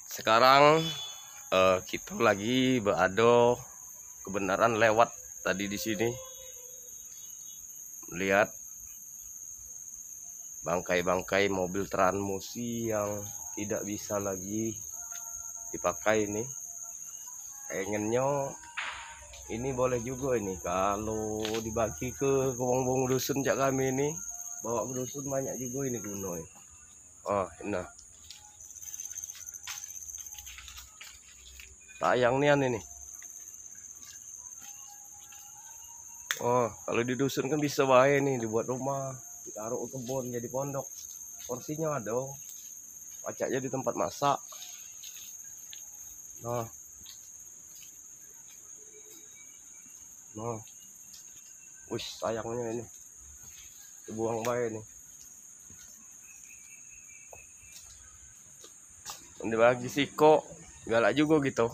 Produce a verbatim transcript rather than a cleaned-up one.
Sekarang eh, kita lagi berado kebenaran lewat tadi di sini, melihat bangkai-bangkai mobil Transmusi yang tidak bisa lagi dipakai ini. Pengennya ini boleh juga ini kalau dibagi ke wong-wong dusun cak kami ini, bawa ke dusun banyak juga ini gunanya. Oh, nah. Sayang nian ini. Oh, kalau di dusun kan bisa bae nih dibuat rumah, ditaruh kebun jadi pondok. Porsinya ada. Pacak jadi tempat masak. Nah. Nah. Wis, sayangnya ini. Dibuang bae nih. Dibagi sikok, galak juga gitu.